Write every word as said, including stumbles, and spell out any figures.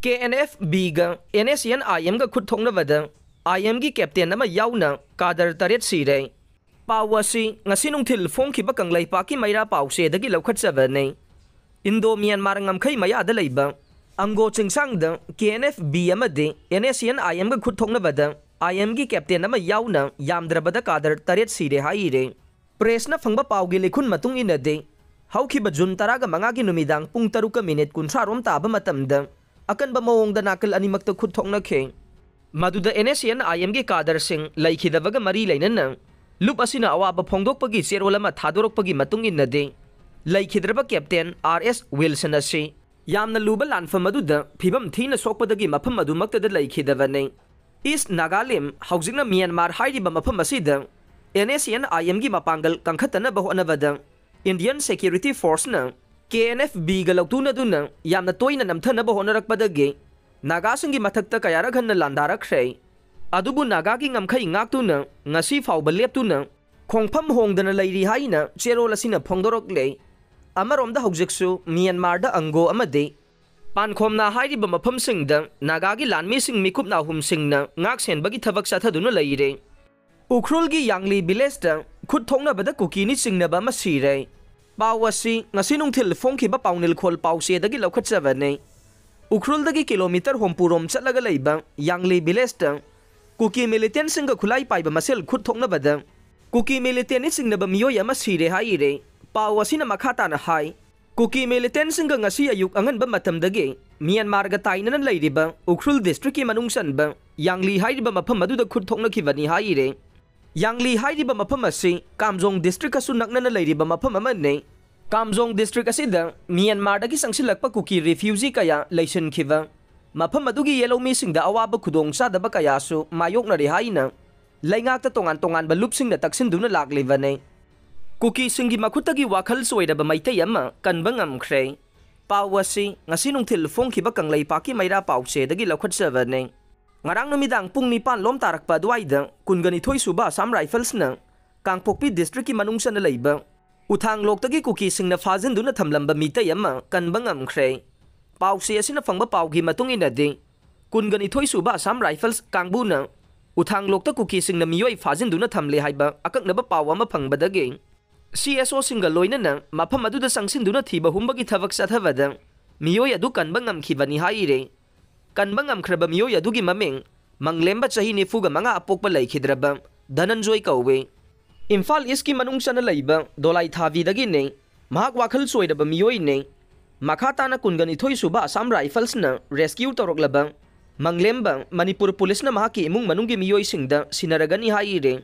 ꯀꯦ N F ꯕꯤꯒ N S N I ꯑꯦꯝꯒ ꯈꯨꯠ ꯊꯣꯛꯅꯕꯗ ꯑꯥꯏ ꯑꯦꯝꯒꯤ ꯀꯦꯞꯇꯦꯟ ꯑꯃ ꯌꯥꯎꯅ ꯀꯥꯗꯔ ꯇꯔꯦꯠ ꯁꯤꯔꯦ꯫ ꯄꯥꯎ ꯑꯁꯤ ꯉꯁꯤ ꯅꯨꯡꯊꯤꯜ ꯐꯣꯡꯈꯤꯕ ꯀꯪꯂꯩꯄꯥꯛꯀꯤ ꯃꯩꯔꯥ ꯄꯥꯎꯆꯦꯗꯒꯤ ꯂꯧꯈꯠꯆꯕꯅꯤ꯫ ꯏꯟꯗꯣ ꯃ꯭ꯌꯥꯟꯃꯥꯔ ꯉꯝꯈꯩ ꯃꯌꯥꯗ ꯂꯩꯕ ꯑꯪꯒꯣ ꯆꯤꯡꯁꯥꯡꯗ ꯀꯦ ꯑꯦꯟ ꯑꯦꯐ ꯕꯤ ꯑꯃꯗꯤ ꯑꯦꯟ ꯑꯦꯁ ꯑꯦꯟ ꯑꯥꯏ ꯑꯦꯝꯒ ꯈꯨꯠ ꯊꯣꯛꯅꯕꯗ ꯑꯥꯏ ꯑꯦꯝꯒꯤ ꯀꯦꯞꯇꯦꯟ ꯑꯃ ꯌꯥꯎꯅ ꯌꯥꯝꯗ꯭ꯔꯕꯗ ꯀꯥꯗꯔ ꯇꯔꯦꯠ ꯁꯤꯔꯦ ꯍꯥꯏꯔꯦ꯫ ꯄ꯭ꯔꯦꯁꯅ ꯐꯪꯕ ꯄꯥꯎꯒꯤ ꯂꯤꯈꯨꯟ ꯃꯇꯨꯡ ꯏꯟꯅꯗꯤ, ꯍꯧꯈꯤꯕ ꯖꯨꯟ ꯇꯔꯥꯒ ꯃꯉꯥꯒꯤ ꯅꯨꯃꯤꯗꯥꯡ ꯄꯨꯡ ꯇꯔꯨꯛꯀ ꯃꯤꯅꯤꯠ ꯀꯨꯟꯊ꯭ꯔꯥ ꯔꯣꯝ ꯇꯥꯕ ꯃꯇꯝꯗ ꯑꯀꯟꯕ ꯃꯑꯣꯡꯗ ꯅꯥꯀꯜ ꯑꯅꯤꯃꯛꯇ ꯈꯨꯠ ꯊꯣꯛꯅꯈꯤ꯫ ꯃꯗꯨꯗ ꯑꯦꯟ ꯑꯦꯁ ꯑꯦꯟ ꯑꯥꯏ ꯑꯦꯝꯒꯤ ꯀꯥꯗꯔꯁꯤꯡ ꯂꯩꯈꯤꯗꯕꯒ ꯃꯔꯤ ꯂꯩꯅꯅ ꯂꯨꯞ ꯑꯁꯤꯅ ꯑꯋꯥꯕ ꯐꯣꯡꯗꯣꯛꯄꯒꯤ ꯆꯦꯔꯣꯜ ꯑꯃ ꯊꯥꯗꯣꯔꯛꯄꯒꯤ ꯃꯇꯨꯡ ꯏꯟꯅꯗꯤ, ꯂꯩꯈꯤꯗ꯭ꯔꯕ ꯀꯦꯞꯇꯦꯟ ꯑꯥꯔ ꯑꯦꯁ ꯋꯤꯜꯁꯟ ꯑꯁꯤ ꯌꯥꯝꯅ ꯂꯨꯕ ꯂꯥꯟꯐꯝ ꯑꯗꯨꯗ ꯐꯤꯕꯝ ꯊꯤꯅ ꯁꯣꯛꯄꯗꯒꯤ ꯃꯐꯝ ꯑꯗꯨꯃꯛꯇꯗ ꯂꯩꯈꯤꯗꯕꯅꯤ꯫ ꯏꯁ ꯅꯥꯒꯥꯂꯦꯟ, ꯍꯧꯖꯤꯛꯅ ꯃ꯭ꯌꯥꯟꯃꯥꯔ ꯍꯥꯏꯔꯤꯕ ꯃꯐꯝ ꯑꯁꯤꯗ ꯑꯦꯟ ꯑꯦꯁ ꯑꯦꯟ ꯑꯥꯏ ꯑꯦꯝꯒꯤ ꯃꯄꯥꯡꯒꯜ ꯀꯟꯈꯠꯇꯅꯕ ꯍꯣꯠꯅꯕꯗ ꯏꯟꯗꯤꯌꯟ ꯁꯦꯀ꯭ꯌꯨꯔꯤꯇꯤ ꯐꯣꯔꯁꯅ ꯀꯦ ꯑꯦꯟ ꯑꯦꯐ ꯕꯤꯒ ꯂꯧꯇꯨꯅꯗꯨꯅ ꯌꯥꯝꯅ ꯇꯣꯏꯅ ꯅꯝꯊꯅꯕ ꯍꯣꯠꯅꯔꯛꯄꯗꯒꯤ ꯅꯥꯒꯥꯁꯤꯡꯒꯤ ꯃꯊꯛꯇ ꯀꯌꯥꯔꯛ ꯍꯟꯅ ꯂꯥꯟꯗꯥꯔꯛꯈ꯭ꯔꯦ꯫ ꯑꯗꯨꯕꯨ ꯅꯥꯒꯥꯒꯤ ꯉꯝꯈꯩ ꯉꯥꯛꯇꯨꯅ ꯉꯁꯤ ꯐꯥꯎꯕ ꯂꯦꯞꯇꯨꯅ ꯈꯣꯡꯐꯝ ꯍꯣꯡꯗꯅ ꯂꯩꯔꯤ ꯍꯥꯏꯅ ꯆꯦꯔꯣꯜ ꯑꯁꯤꯅ ꯐꯣꯡꯗꯣꯔꯛꯂꯦ꯫ ꯑꯃꯔꯣꯝꯗ ꯍꯧꯖꯤꯛꯁꯨ ꯃ꯭ꯌꯥꯟꯃꯥꯔꯗ ꯑꯪꯒꯣ ꯑꯃꯗꯤ ꯄꯥꯟꯈꯣꯝꯅꯥ ꯍꯥꯏꯔꯤꯕ ꯃꯐꯝꯁꯤꯡꯗ ꯅꯥꯒꯥꯒꯤ ꯂꯥꯟꯃꯤꯁꯤꯡ ꯃꯤꯀꯨꯞ ꯅꯥꯍꯨꯝꯁꯤꯡꯅ ꯉꯥꯛ ꯁꯦꯟꯕꯒꯤ ꯊꯕꯛ ꯆꯠꯊꯗꯨꯅ ꯂꯩꯔꯦ꯫ ꯎꯈ꯭ꯔꯨꯜꯒꯤ ꯌꯥꯡꯂꯤ ꯚꯤꯂꯦꯖꯇ ꯈꯨꯠ ꯊꯣꯛꯅꯕꯗ ꯀꯨꯀꯤꯅꯤ ꯆꯤꯡꯅꯕ ꯑꯃ ꯁꯤꯔꯦ꯫ ꯄꯥꯎ ꯑꯁꯤ ꯉꯁꯤ ꯅꯨꯡꯊꯤꯜ ꯐꯣꯡꯈꯤꯕ ꯄꯥꯎꯅꯤꯜꯈꯣꯜ ꯄꯥꯎꯆꯦꯗꯒꯤ ꯂꯧꯈꯠꯆꯕꯅꯤ꯫ ꯎꯈ꯭ꯔꯨꯜꯗꯒꯤ ꯀꯤꯂꯣꯃꯤꯇꯔ ꯍꯨꯝꯐꯨ ꯔꯣꯝ ꯆꯠꯂꯒ ꯂꯩꯕ ꯌꯥꯡꯂꯤ ꯚꯤꯂꯦꯖꯇ ꯀꯨꯀꯤ ꯃꯤꯂꯤꯇꯦꯟꯁꯤꯡꯒ ꯈꯨꯠꯂꯥꯏ ꯄꯥꯏꯕ ꯃꯁꯦꯜ ꯈꯨꯠ ꯊꯣꯛꯅꯕꯗ ꯀꯨꯀꯤ ꯃꯤꯂꯤꯇꯦꯟꯅꯤ ꯆꯤꯡꯅꯕ ꯃꯤꯑꯣꯏ ꯑꯃ ꯁꯤꯔꯦ ꯍꯥꯏꯔꯦ꯫ ꯄꯥꯎ ꯑꯁꯤꯅ ꯃꯈꯥ ꯇꯥꯅ ꯍꯥꯏ, ꯀꯨꯀꯤ ꯃꯤꯂꯤꯇꯦꯟꯁꯤꯡꯒ ꯉꯁꯤ ꯑꯌꯨꯛ ꯑꯉꯟꯕ ꯃꯇꯝꯗꯒꯤ ꯃ꯭ꯌꯥꯟꯃꯥꯔꯒ ꯇꯥꯏꯅꯅ ꯂꯩꯔꯤꯕ ꯎꯈ꯭ꯔꯨꯜ ꯗꯤꯁꯇ꯭ꯔꯤꯛꯀꯤ ꯃꯅꯨꯡ ꯆꯟꯕ ꯌꯥꯡꯂꯤ ꯍꯥꯏꯔꯤꯕ ꯃꯐꯝ ꯑꯗꯨꯗ ꯈꯨꯠ ꯊꯣꯛꯅꯈꯤꯕꯅꯤ ꯍꯥꯏꯔꯦ꯫ ꯌꯥꯡꯂꯤ ꯍꯥꯏꯔꯤꯕ ꯃꯐꯝ ꯑꯁꯤ ꯀꯥꯝꯖꯣꯡ ꯗꯤꯁꯇ꯭ꯔꯤꯛꯀꯁꯨ ꯅꯛꯅꯅ ꯂꯩꯔꯤꯕ ꯃꯐꯝ ꯑꯃꯅꯤ꯫ ꯀꯥꯝꯖꯣꯡ ꯗꯤꯁꯇ꯭ꯔꯤꯛ ꯑꯁꯤꯗ ꯃ꯭ꯌꯥꯟꯃꯥꯔꯗꯒꯤ ꯆꯪꯁꯤꯜꯂꯛꯄ ꯀꯨꯀꯤ ꯔꯤꯐ꯭ꯌꯨꯖꯤ ꯀꯌꯥ ꯂꯩꯁꯤꯟꯈꯤꯕ, ꯃꯐꯝ ꯑꯗꯨꯒꯤ ꯌꯦꯜꯍꯧꯃꯤꯁꯤꯡꯗ ꯑꯋꯥꯕ ꯈꯨꯗꯣꯡꯆꯥꯗꯕ ꯀꯌꯥꯁꯨ ꯃꯥꯌꯣꯛꯅꯔꯤ ꯍꯥꯏꯅ ꯂꯩꯉꯥꯛꯇ ꯇꯣꯉꯥꯟ ꯇꯣꯉꯥꯟꯕ ꯂꯨꯞꯁꯤꯡꯅ ꯇꯛꯁꯤꯟꯗꯨꯅ ꯂꯥꯛꯂꯤꯕꯅꯤ꯫ ꯀꯨꯀꯤꯁꯤꯡꯒꯤ ꯃꯈꯨꯠꯇꯒꯤ ꯋꯥꯈꯜ ꯆꯣꯏꯔꯕ ꯃꯩꯇꯩ ꯑꯃ ꯀꯟꯕ ꯉꯝꯈ꯭ꯔꯦ꯫ ꯄꯥꯎ ꯑꯁꯤ ꯉꯁꯤ ꯅꯨꯡꯊꯤꯜ ꯐꯣꯡꯈꯤꯕ ꯀꯪꯂꯩꯄꯥꯛꯀꯤ ꯃꯩꯔꯥ ꯄꯥꯎꯆꯦꯗꯒꯤ ꯂꯧꯈꯠꯆꯕꯅꯤ꯫ ꯉꯔꯥꯡ ꯅꯨꯃꯤꯗꯥꯡ ꯄꯨꯡ ꯅꯤꯄꯥꯟ ꯂꯣꯝ ꯇꯥꯔꯛꯄ ꯑꯗꯨꯋꯥꯏꯗ ꯀꯨꯟꯒ ꯅꯤꯊꯣꯏ ꯁꯨꯕ ꯑꯁꯥꯝ ꯔꯥꯏꯐꯜꯁꯅ ꯀꯥꯡꯄꯣꯛꯄꯤ ꯗꯤꯁꯇ꯭ꯔꯤꯛꯀꯤ ꯃꯅꯨꯡ ꯆꯟꯅ ꯂꯩꯕ ꯎꯊꯥꯡꯂꯣꯛꯇꯒꯤ ꯀꯨꯀꯤꯁꯤꯡꯅ ꯐꯥꯖꯤꯟꯗꯨꯅ ꯊꯝꯂꯝꯕ ꯃꯤꯇꯩ ꯑꯃ ꯀꯟꯕ ꯉꯝꯈ꯭ꯔꯦ꯫ ꯄꯥꯎꯆꯦ ꯑꯁꯤꯅ ꯐꯪꯕ ꯄꯥꯎꯒꯤ ꯃꯇꯨꯡ ꯏꯟꯅꯗꯤ, ꯀꯨꯟꯒ ꯅꯤꯊꯣꯏ ꯁꯨꯕ ꯑꯁꯥꯝ ꯔꯥꯏꯐꯜꯁ ꯀꯥꯡꯕꯨꯅ ꯎꯊꯥꯡꯂꯣꯛꯇ ꯀꯨꯀꯤꯁꯤꯡꯅ ꯃꯤꯑꯣꯏ ꯐꯥꯖꯤꯟꯗꯨꯅ ꯊꯝꯂꯦ ꯍꯥꯏꯕ ꯑꯀꯛꯅꯕ ꯄꯥꯎ ꯑꯃ ꯐꯪꯕꯗꯒꯤ ꯁꯤ ꯑꯦꯁ ꯑꯣꯁꯤꯡꯒ ꯂꯣꯏꯅꯅ ꯃꯐꯝ ꯑꯗꯨꯗ ꯆꯪꯁꯤꯟꯗꯨꯅ ꯊꯤꯕ ꯍꯨꯝꯕꯒꯤ ꯊꯕꯛ ꯆꯠꯊꯕꯗ ꯃꯤꯑꯣꯏ ꯑꯗꯨ ꯀꯟꯕ ꯉꯝꯈꯤꯕꯅꯤ ꯍꯥꯏꯔꯦ꯫ ꯀꯟꯕ ꯉꯝꯈ꯭ꯔꯕ ꯃꯤꯑꯣꯏ ꯑꯗꯨꯒꯤ ꯃꯃꯤꯡ ꯃꯪꯂꯦꯝꯕ ꯆꯍꯤ ꯅꯤꯐꯨꯒ ꯃꯉꯥ ꯑꯄꯣꯛꯄ ꯂꯩꯈꯤꯗ꯭ꯔꯕ ꯙꯅꯟꯖꯣꯏ ꯀꯧꯏ꯫ ꯏꯝꯐꯥꯜ ꯏꯁꯀꯤ ꯃꯅꯨꯡ ꯆꯟꯅ ꯂꯩꯕ ꯗꯣꯂꯥꯏ ꯊꯥꯕꯤꯗꯒꯤꯅꯤ꯫ ꯃꯍꯥꯛ ꯋꯥꯈꯜ ꯆꯣꯏꯔꯕ ꯃꯤꯑꯣꯏꯅꯤ꯫ ꯃꯈꯥ ꯇꯥꯅ ꯀꯨꯟꯒ ꯅꯤꯊꯣꯏ ꯁꯨꯕ ꯑꯁꯥꯝ ꯔꯥꯏꯐꯜꯁꯅ ꯔꯦꯁꯀ꯭ꯌꯨ ꯇꯧꯔꯛꯂꯕ ꯃꯪꯂꯦꯝꯕ ꯃꯅꯤꯄꯨꯔ ꯄꯨꯂꯤꯁꯅ ꯃꯍꯥꯛꯀꯤ ꯏꯃꯨꯡ ꯃꯅꯨꯡꯒꯤ ꯃꯤꯑꯣꯏꯁꯤꯡꯗ ꯁꯤꯟꯅꯔꯒꯅꯤ ꯍꯥꯏꯔꯦ꯫